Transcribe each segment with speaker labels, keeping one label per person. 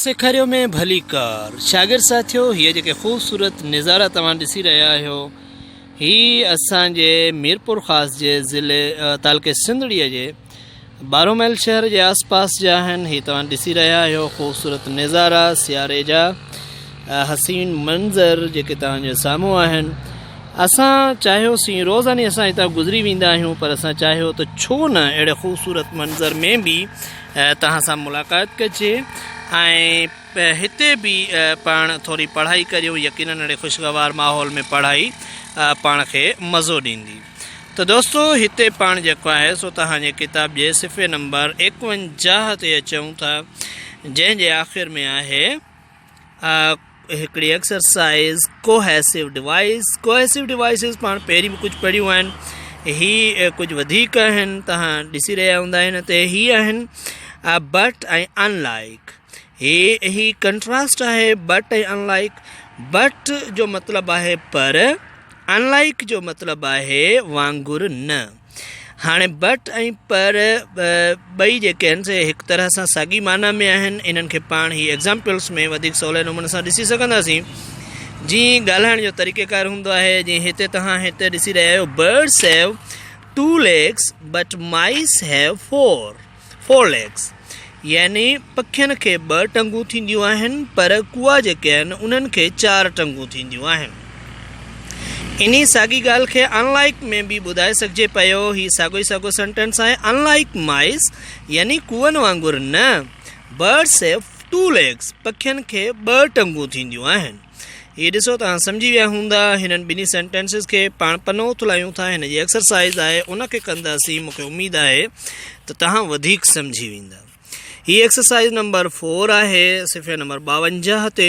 Speaker 1: سيکاريو ۾ ڀليڪار شاگرد ساٿيو هيء جيڪي خوبصورت نظارا توهان ڏسي رهيا آهيو هي اسان جي ميرپور خاص جي ضلعي تعلقي سنڌڙيء جي ٻارهو ميل شهر جي آس پاس جا آهن هي توهان ڏسي رهيا آهيو خوبصورت نظارا سياري جا حسين منظر جيڪي توهان جي سامهون آهن اسان چاهيوسين روزاني اسان هتان گذري ويندا آهيون پر اسان چاهيو ته ڇو نه اهڙي خوبصورت منظر ۾ به توهان سان ملاقات ڪجي ۽ هتي به پاڻ ٿوري پڙهائي ڪريون يقينن اهڙي خوشگوار ماحول ۾ پڙهائي پاڻ کي مزو ڏيندي ته دوستو هتي پاڻ جيڪو آهي سو توهان جي ڪتاب جي صفحي نمبر 51 تي اچون ٿا جنهن جي آخر ۾ آهي هڪڙي exercise cohesive device cohesive devices پاڻ پهرين به ڪجهه پڙهيون آهن هي ڪجهه وڌيڪ آهن توهان ڏسي رهيا هوندا هن تي هي آهن بٽ ۽ ان لائڪ هي هي ڪنٽراسٽ آهي بٽ ۽ ان لائڪ بٽ جو مطلب آهي پر ان لائڪ جو مطلب آهي وانگر نه هاڻي بٽ ۽ پر ٻئي جيڪي آهن سي هڪ طرح سان ساڳي معنيٰ ۾ آهن انهن کي پاڻ هي ايگزامپلس ۾ وڌيڪ سولي نموني سان ڏسي سگهنداسين جيئن ڳالهائڻ جو طريقه ڪار هوندو آهي جيئن هتي توهان هتي ڏسي رهيا آهيو birds have two legs but mice have four legs يعني پکين کي ٻه ٽنگون ٿينديون آهن پر ڪوئا جيڪي آهن انهن کي چار ٽنگون ٿينديون آهن. انهي ساڳي ڳالهه کي Unlike ۾ به ٻڌائي سگهجي پيو. هي ساڳو ئي ساڳو سينٽينس آهي Unlike mice يعني ڪوئن وانگر نه Birds have two legs پکين کي ٻه ٽنگون ٿينديون آهن. هي ڏسو توهان سمجهي ويا هوندا هنن ٻنهي سينٽينسز کي پاڻ پنو اٿلايون ٿا هن جي ايڪسرسائز آهي ان کي ڪنداسين مون کي اميد آهي ته توهان وڌيڪ سمجهي ويندا هي ايڪسرسائز نمبر 4 آهي صفحي نمبر 52 تي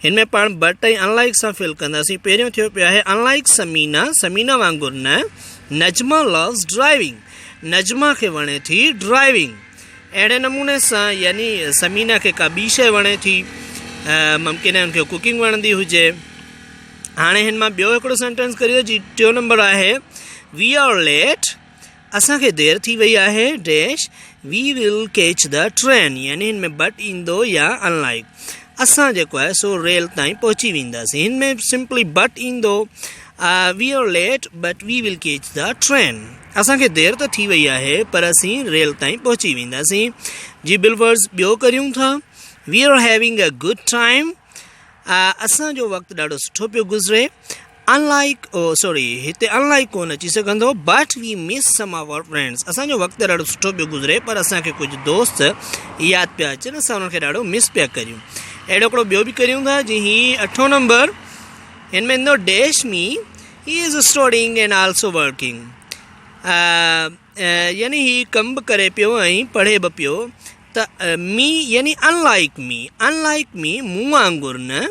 Speaker 1: هن ۾ پاڻ بٽ ۽ انلائڪ سان فل ڪنداسين پهريون ٿيو پيو آهي انلائڪ سمينا سمينا وانگر نه نجما لوز ڊرائيونگ نجما کي وڻي ٿي ڊرائيونگ اهڙي نموني سان يعني ثمينه کي ڪا ٻي شيء وڻي ٿي ممڪن آهي ان کي ڪوڪنگ وڻندي هجي هاڻي هن مان ٻيو هڪڙو سينٽينس ڪريو جي ٽيو نمبر آهي وي آر ليٽ اسان کي دير ٿي وئي آهي dash we will catch the train يعني هن ۾ بٽ ايندو يا ان لائڪ اسان جيڪو آهي سو ريل تائين پهچي وينداسين هن ۾ سمپلي بٽ ايندو we are late but we will catch the train اسان کي دير ته ٿي وئي آهي پر اسين ريل تائين پهچي وينداسين. جي بالفرض ٻيو ڪريون ٿا. We are having a good time. اسان جو وقت ڏاڍو سٺو پيو گذري. Unlike oh sorry هتي Unlike ڪونه اچي سگهندو but we miss some of our friends. اسان جو وقت ڏاڍو سٺو پيو گذري پر اسان کي ڪجهه دوست ياد پيا اچن اسان انهن کي ڏاڍو مس پيا ڪريون. اهڙو هڪڙو ٻيو به ڪريون ٿا جي هي اٺون نمبر هن ۾ ايندو dash me He is studying and also working يعني هي ڪم به ڪري پيو ۽ پڙهي به پيو ته مي يعني unlike me unlike me مون وانگر نه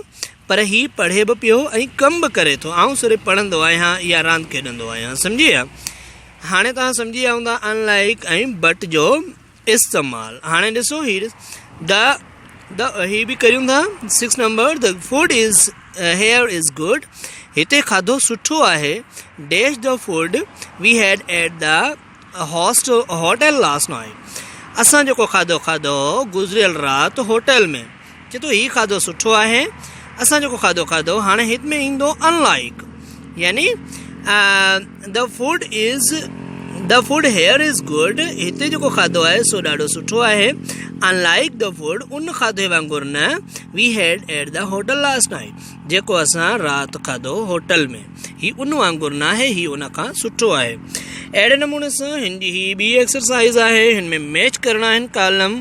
Speaker 1: پر هي پڙهي به پيو ۽ ڪم به ڪري ٿو آئون صرف پڙهندو آهيان يا راند کيڏندو آهيان سمجهي ويا هاڻي توهان سمجهي ويا هوندا unlike ۽ but جو استعمال هاڻي ڏسو هي د د هي به ڪريون ٿا 6 number the food is here is good هتي کاڌو سٺو آهي dash the food we had at the host hotel last night اسان جيڪو کاڌو کاڌو گذريل رات هوٽل ۾ چي ٿو هي کاڌو سٺو آهي اسان جيڪو کاڌو کاڌو هاڻي هت ۾ ايندو ان لائڪ يعني the food is the food here is good هتي جيڪو کاڌو آهي سو ڏاڍو سٺو آهي ان لائڪ the food ان کاڌي وانگر نه we had at the hotel last night جيڪو اسان رات کاڌو هوٽل ۾ هي ان وانگر ناهي هي ان کان سٺو آهي اهڙي نموني سان هن جي هي ٻي ايڪسرسائز آهي هن ۾ ميچ ڪرڻا آهن ڪالم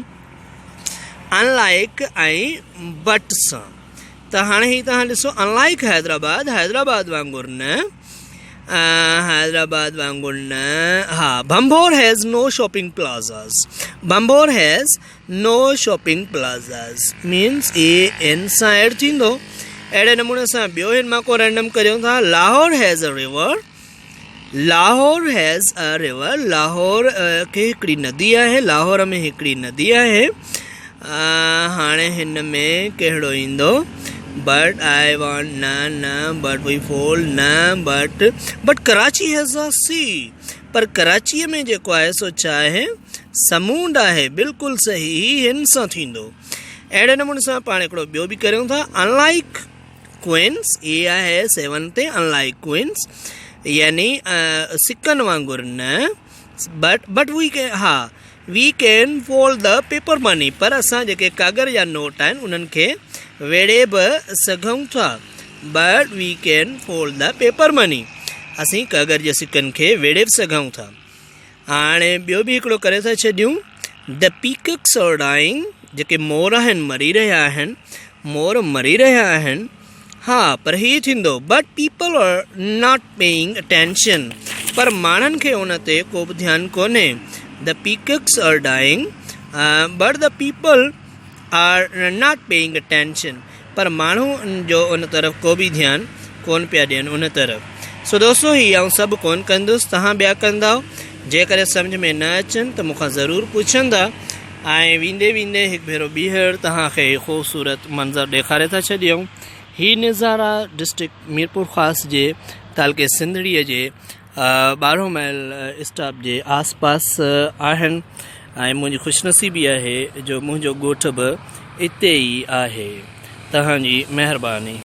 Speaker 1: انلائيڪ ۽ بٽ سان ته هاڻي هي توهان ڏسو انلائيڪ حيدرآباد حيدرآباد وانگر نه حيدرآباد وانگر نه ها Bhambhore has no shopping plazas Bhambhore has no shopping plazas means A N سان ايڊ ٿيندو اهڙي نموني سان ٻيو هن مان ڪو رينڊم ڪريون ٿا Lahore has a river Lahore has a river Lahore کي هڪڙي ندي آهي لاهور ۾ هڪڙي ندي آهي هاڻي هن ۾ ڪهڙو ايندو بٽ I want نه نه بٽ we فول نه but but Karachi has a sea پر ڪراچيء ۾ جيڪو آهي سو ڇا آهي سمونڊ آهي بلڪل صحيح هن سان ٿيندو. اهڙي نموني سان پاڻ هڪڙو ٻيو به ڪريون ٿا انلائڪ ڪوئنس اي آهي سيون تي انلائڪ ڪوئنس يعني سڪن وانگر نه بٽ بٽ وي ڪين ها we can fold the paper money پر اسان جيڪي ڪاڳر جا نوٽ آهن انهن کي ويڙهي به سگهون ٿا but we can fold the paper money اسين ڪاڳر جي سڪن کي ويڙهي به سگهون ٿا هاڻي ٻيو به هڪڙو ڪري ٿا ڇڏيون The peacocks are dying جيڪي مور آهن مري رهيا آهن مور مري رهيا آهن ها پر هي ٿيندو But people are not paying attention پر ماڻهن کي ان تي ڪو به ڌيان ڪونهي The peacocks are dying but the people are not paying attention پر ماڻهو جو ان طرف ڪو به ڌيان ڪون پيا ڏين ان طرف. سو دوستو هي آئون سڀ ڪون ڪندس توهان ٻيا ڪندائو جيڪڏهن سمجهه ۾ نه اچن ته مون کان ضرور پڇندا ۽ ويندي ويندي هڪ ڀيرو ٻيهر توهان کي هي خوبصورت منظر ڏيکاري ٿا ڇڏيون هي نظارا ڊسٽرڪٽ ميرپورخاص جي تعلقي سنڌڙي جي ٻارهون مائل اسٽاپ جي آس پاس آهن ۽ منهنجي خوش نصيبي آهي جو منهنجو ڳوٺ به اتي ئي آهي توهان جي مهرباني.